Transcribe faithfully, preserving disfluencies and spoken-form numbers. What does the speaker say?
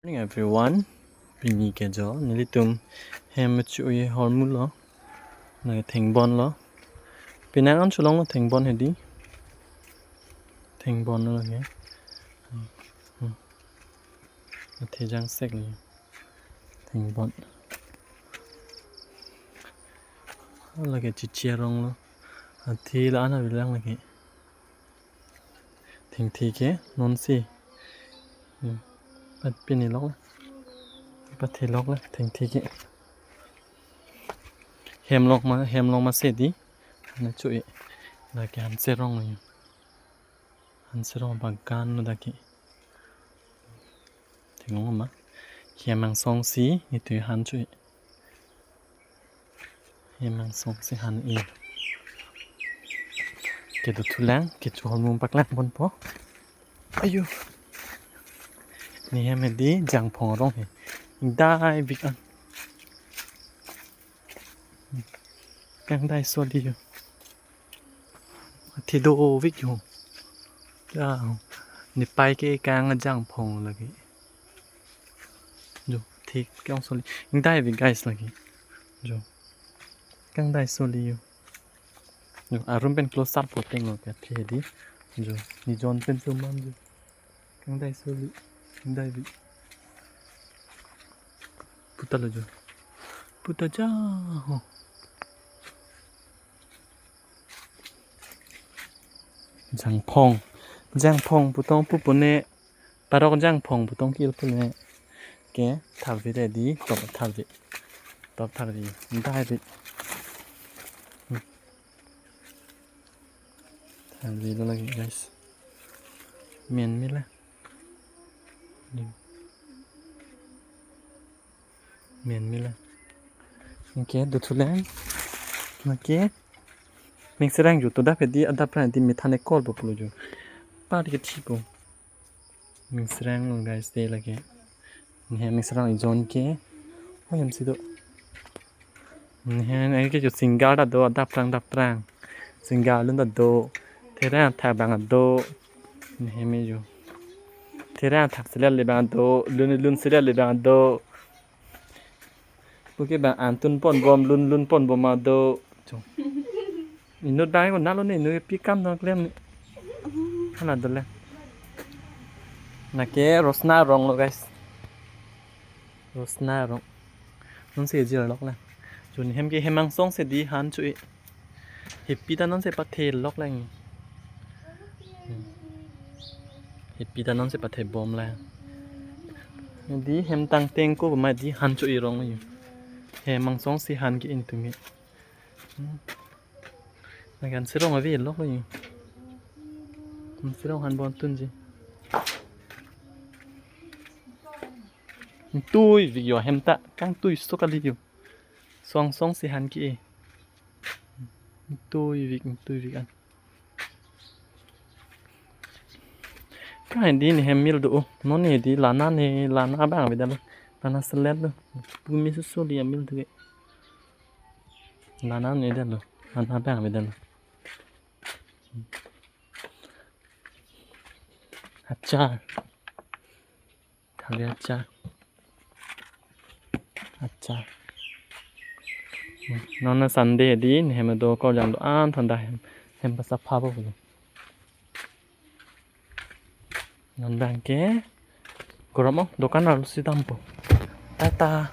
Morning everyone. Pini ke jo nelitum hem cho-e ahormu lo. Na thengbon lo. Penang an cholong lo thengbon hedi. Thengbon lo lake. Hmm. Athe jangsek lo. Thengbon. Lake chichi arong lo. Athe la-an avelang lake. Thengthe ke nonsi. Hmm. Pat pini lok la. Pathe lok la thengthe ke. Hem lok ma, hem lok ma se di. Na cho-e. Lake hanserong lo. Hanserong bagan lo dak ke. Theklong ma. Hem angsong si nelitum han cho-e. Hem angsong si han-e. Kedo thulang, kecho ahormu paklang ponpo. Ayo. Ne hem hedi jangphong arong he. Dai bik an. Kangdai soli yo. Athe dovik yo. Ya, nepai ke kang jangphong lake. Jo, thik kang soli. Dai bik guys lake. Jo. Kangdai soli yo. Jo, arum pen close up poteng lo ke athe di. Jo, ne jon pen suman jo. Kangdai soli. Kangdai bik. Puta lo jo. Puta ja ho. Jangphong. Jangphong pu tong pu pune. Parok jangphong pu tong kil pune. Ke tharve re di, top tharve. Top tharve. Dai di. Tharve lo lake guys. Men me la. Men me la. Anke do thulang. Anke. Mingserang ju to dap hedi adap ra di methan ekol po pulo ju. Par ke thi po. Mingserang lo guys de lake. Ne mingserang ijon ke. Oh, hem si do. Ne ai ke jo single ta do, adap prang, adap prang. Single lun ta do. Therang thak bang do. Ne me jo. Therang thak sele le bang do. Lun lun sele le bang do. Puke bang antun pon bom, lun lun pon bom ma do. Cho. Inut bang ko nalo ne, inut pi kam nang klem ne. Hana dole. Lake Rosna arong lo guys. Rosna arong. Non se jil lok la. Jun hem ke hem angsong se di han cho-e. Hepi ta non se pathe lok lang. Hmm. Hepi ta non se pathe bom lang. Di hem tang teng ko ma di han cho-e rong yo. Hem angsong si han ke in tumi. Hmm. Lake hanserong ave lok lo yo. Hanserong han bon tun ji. Tui vik yo hem ta kangtui so kali yo. Song song si han ke-e. Tui vik, tui vik an. Ka hedi ne hem mil do. Non ne hedi lana ne, lana abang avedet lo. Lana selet lo. Pumi susu dia mil do ke. Lana ne det lo. Lana abang avedet lo. Achar. Tharve achar. Achar. Hmm. Non Sunday di ne hem do ko jang do-an thanda hem. Hem pasapha po. Non bang ke. Korom o dokan arlo si dampo. Tata.